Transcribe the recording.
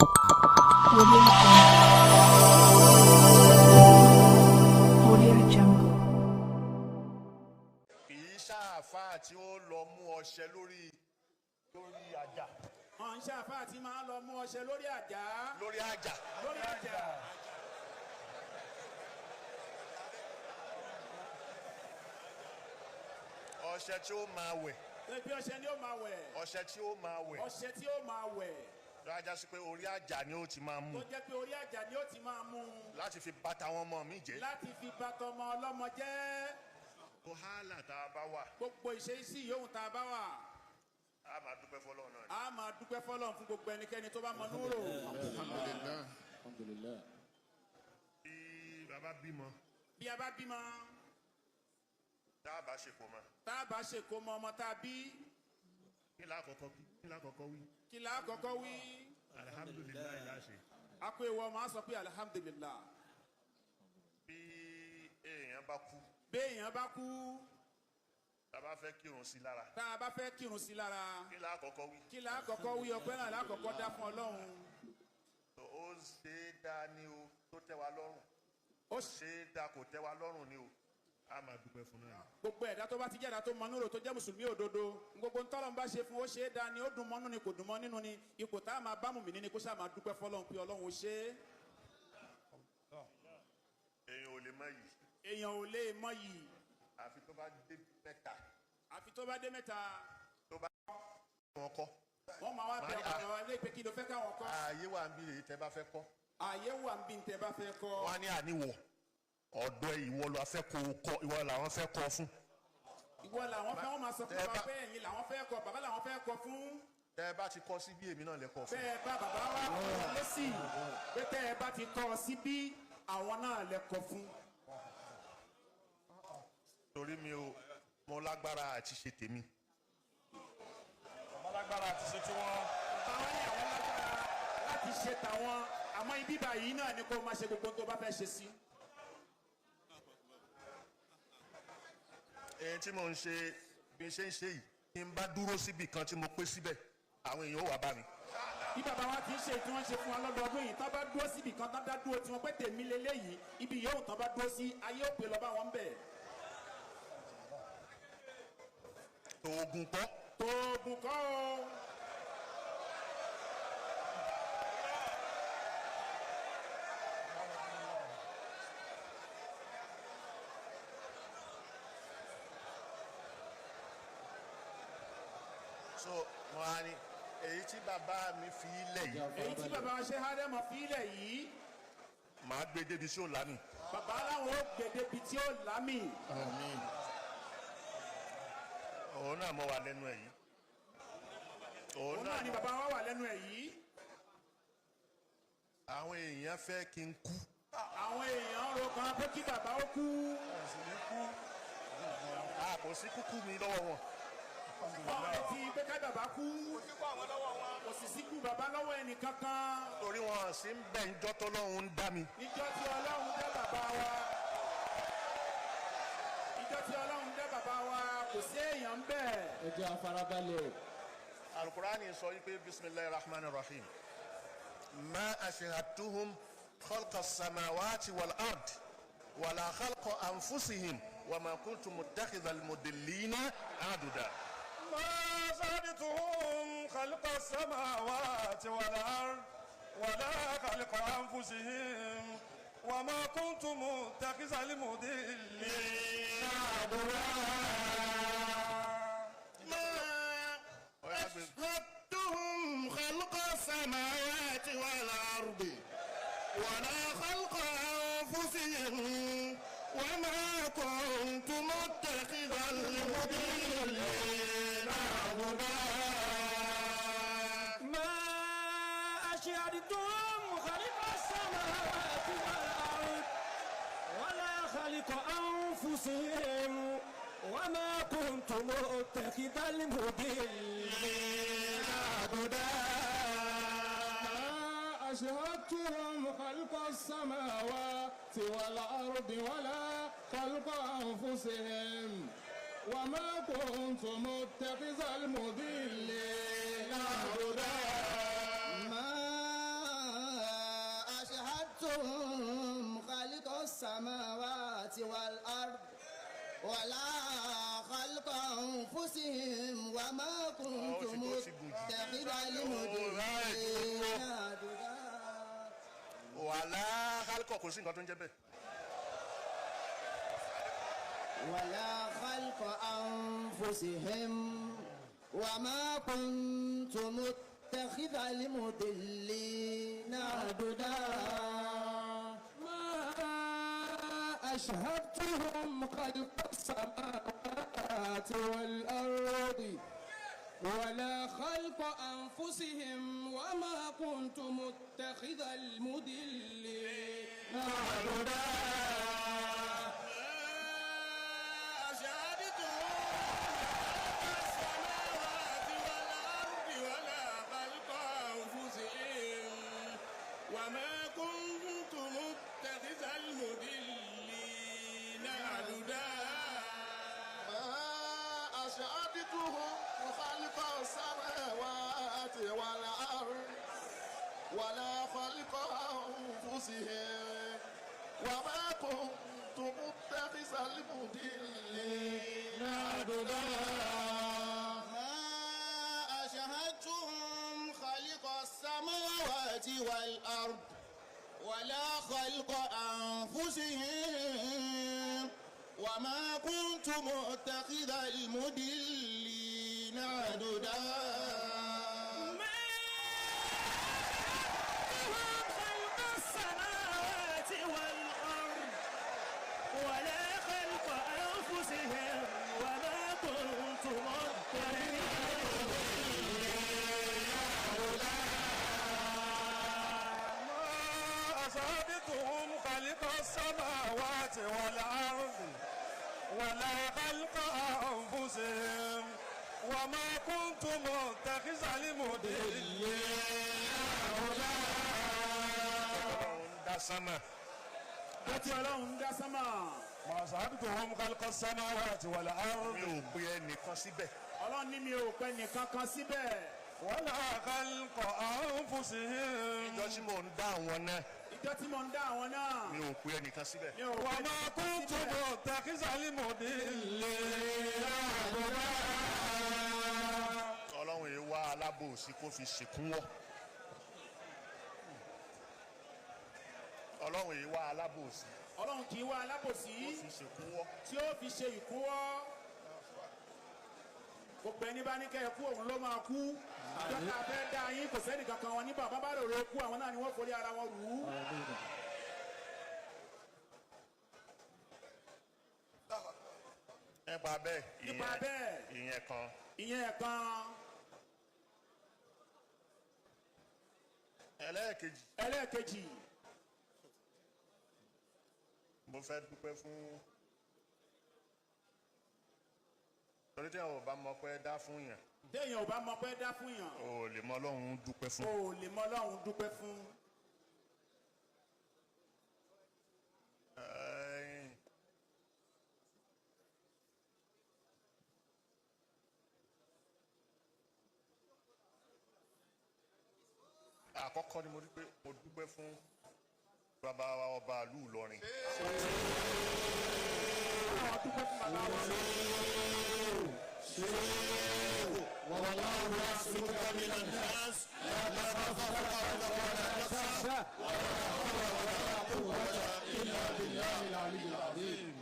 Audio Jungle. Audio Jungle. Kì í ṣàáfàá tí ó lọ mú ọṣẹ lórí àjà. Wọn ń ṣàfáà tí máa ń lọ mú ọṣẹ lórí àjà. Lórí àjà. Lórí àjà. Ọṣẹ tí ó máa wẹ̀. Ebi ọṣẹ ni ó máa wẹ̀. Ọṣẹ tí ó máa wẹ̀. Ọṣẹ tí ó máa wẹ̀. Lọ́jà sí pé orí àjà ni ó ti máa mú. Tó jẹ́ pé orí àjà ni ó ti máa mú. Láti fi bàtà wọn ọmọ mi jẹ́. Láti fi bàtà ọmọ ọlọ́mọ jẹ́. Wàhálà tá a bá wà. Gbogbo ìṣesí yòówù tá a bá wà. A máa dúpẹ́ fọlọ́run náà. A máa dúpẹ́ fọlọ́run fún gbogbo ẹnikẹ́ni tó bá mọ núrò. Alhamdulillah. Alhamdulillah. Bí bàbá bímọ. Bí a bá bímọ. Tá a bá ṣe kó mọ. Tá a bá ṣe kó mọ ọmọ tá a bí. Kí la kọ́kọ́ wí? Kí la kọ́kọ́ wí? Alhamdulilayi la ṣe. A kó ewu ọmọ a sọ pé alhamdulillah. Bí èèyàn bá kú. Bí èèyàn bá kú. Tá a bá fẹ́ kírun sí lára. Tá a bá fẹ́ kírun sí lára. Kí la kọ́kọ́ wí? Kí la kọ́kọ́ wí? Ọpẹ́ náà la kọ́kọ́ dá fún Ọlọ́run. Ó ṣe é dá ní o tó tẹ́ wa lọ́rùn. Ó ṣe é dá kò tẹ́ wa lọ́rùn ni o. A máa dúpẹ́ fún náà. Gbogbo ẹ̀dá tó bá ti jẹ́ ẹ̀dá tó mọ núrò tó jẹ́ mùsùlùmí òdodo, gbogbo ntọ́lọ́run bá ṣe fún ó ṣe é dá ni, ó dùn mọ́nú ni kò dùn mọ́ nínú ni, ipò tá a máa bá mùmí ní kó ṣáà máa dúpẹ́ fọlọ́run pé Ọlọ́run ó ṣe é. Èèyàn ò lè mọ yìí. Èèyàn ò lè mọ yìí. Àfi tó bá dé mẹ́ta. Àfi tó bá dé mẹ́ta. Tó bá wọn kọ́. Wọ́n máa wá bẹ ọ̀pọ̀ àwọn ilé ìpè kí ló fẹ́ káwọn kọ́. Ààyè wà ń bí èyí tẹ́ bá fẹ́ kọ́. Ààyè wà ń bí tẹ́ bá fẹ́ kọ́. Wọ́n á ní àníwọ̀. Ọ̀dọ̀ ìwọ ló fẹ́ kó kọ́, ìwọ làwọn fẹ́ kọ́ fún. Ìwọ làwọn fẹ́, wọ́n máa sọ fún bàbá pé ẹ̀yin làwọn fẹ́ kọ́, bàbá làwọn fẹ́ kọ́ fún. Tẹ́ ẹ bá ti kọ́ sí bí èmi náà lè kọ́ fún. Bẹ́ẹ̀ bá bàbá wa kọ́ lẹ́sì pé tẹ́ ẹ bá ti kọ́ sí bí àwọn náà lè kọ́ fún. Torí mi ò mo lágbára àti ṣe tèmi. Bàbá lágbára àti ṣe tiwọn. Bàbá ní àwọn lágbára láti ṣe tàwọn, àmọ́ ibi báyìí náà ni kó máa ṣe gbogbo tó bá fẹ́ ṣe sí. Èyí tí mo ń ṣe bí n ṣe ń ṣe yìí, kí n bá dúró síbi kan tí mo pé síbẹ̀, àwọn èèyàn ó wá bá mi. Bí bàbá wa ti ń ṣe tí wọ́n ṣe fún wa lọ́dọọdún yìí, tán bá dúró síbi kan tán dá dúró tí wọ́n pẹ́ tèmi leléyìí, ibi yòówù tán bá dúró sí, ayé ò pé lọ bá wọn bẹ̀. Tòògùn kọ́. Tòògùn kọ́ o. So mo á ní èyí tí bàbá mi fi ilẹ̀ yìí. Èyí tí bàbá wa ṣe hárẹ́mọ̀ fi ilẹ̀ yìí. Màá gbé débi tí ó lámì. Bàbá aláwọ̀ ó gbé débi tí ó lámì. Àmín. Òun náà mo wà lẹ́nu ẹ̀ yìí. Òun náà ni bàbá wa wà lẹ́nu ẹ̀ yìí. Àwọn èèyàn fẹ́ kí n kú. Àwọn èèyàn ro kan pé kí bàbá ó kú. A kò sí kúkú mi lọ́wọ́ wọn. Wọ́n retí pé ká bàbá kú. Kò sì síkú bàbá lọ́wọ́ ẹnì kankan. Torí wọn sì ń bẹ̀ níjọ́ tọ́lọ́run ń dá mi. Níjọ́ tí Ọlọ́run dá bàbá wa. Níjọ́ tí Ọlọ́run dá bàbá wa kò sí èèyàn ń bẹ̀. Ẹ jẹ́ afarabalẹ̀. Alukurani sọ wípé bisimilahi rahman rahim. Ma ashhadtuhum khalqa samawati wal ard wala khalqa anfusihim wa ma kuntu muttakhidhal mudillina aduda. ما زادتهم خلق السماوات والأرض ولا خلق أنفسهم وما كنت متخذ المضلين عضدا. ما أشهدتهم خلق السماوات والأرض ولا خلق أنفسهم وما كنت متخذ المضلين عضدا. ما أشهدتهم خلق السماوات والأرض ولا خلق أنفسهم وما كنت متخذ المضلين عضدا. ما أشهدتهم خلق السماوات والأرض ولا خلق أنفسهم وما كنت متخذ المضلين عضدا. ما أشهدتهم خلق السماوات والأرض ولا خلق أنفسهم وما كنت متخذ المضلين عضدا. Wàlá kálíkọ̀ kò sí nǹkan tó ń jẹ́ bẹ́ẹ̀. ولا خلق أنفسهم وما كنت متخذ المضلين عضدا. ما أشهدتهم خلق السماوات والأرض ولا خلق أنفسهم وما كنت متخذ المضلين عضدا. وما كنت متخذ المضلين عضدا. ما أشهدتهم خلق السماوات والأرض ولا خلق أنفسهم وما كنت متخذ المضلين عضدا. ما أشهدتهم خلق السماوات والأرض ولا خلق أنفسهم وما كنت متخذ المضلين عضدا. ما خلق السماوات والأرض ولا خلق أنفسهم وما كنت متخذ. أشهدتهم خلق السماوات والأرض ولا خلق أنفسهم وما كنت متخذ المضلين عضدا. Ọlọ́run dá sánmà. Àti Ọlọ́run dá sánmà. ما أشهدتهم خلق السماوات والأرض Mi ò pe ẹnìkan síbẹ̀. Ọlọ́run ní mi ò pẹ́ nìkan kan síbẹ̀. ولا خلق أنفسهم Ìjọ tí mò ń dá àwọn náà, Ìjọ tí mò ń dá àwọn náà. mi ò pe ẹnìkan síbẹ̀. Mi ò pẹ́ وما nìkan كنت síbẹ̀. متخذ المضلين عضدا. Ọlọ́run yìí wá alábòsí kó fi ṣèkúnwọ́. Ọlọ́run yìí wá alábòsí Ọlọ́run kì í wá alábòsí kó fi ṣèkúnwọ́. tí ó fi ṣe ìkúnwọ́. Gbogbo ẹni bá ní kẹ́ ẹ kú òun ló máa kú. Ìjọba fẹ́ dá yín kò sẹ́ni kankan wọn ní bàbá bá rò kú àwọn náà ni wọ́n forí ara wọn rù ú. Nípa bẹ́ẹ̀, Nípa bẹ́ẹ̀. ìyẹn kan. Ìyẹn kan. Ẹlẹ́ẹ̀kejì, Ẹlẹ́ẹ̀kejì. mo fẹ́ dúpẹ́ fún torí tí àwọn ò bá mọ pé dá fún yàn, Téèyàn ò bá mọ pé dá fún yàn, o ò lè mọ Ọlọ́run dúpẹ́ fún. o ò lè mọ Ọlọ́run dúpẹ́ fún. Ẹ́ẹ̀, àkọ́kọ́ ni mo dúpẹ́, mo dúpẹ́ fún bàbá wa ọba ìlú Ìlọrin. Àwọn dúpẹ́ fún bàbá wa. والله يعصمك من الناس لا تخاف ولا تخشى ولا قوة إلا بالله العلي العظيم.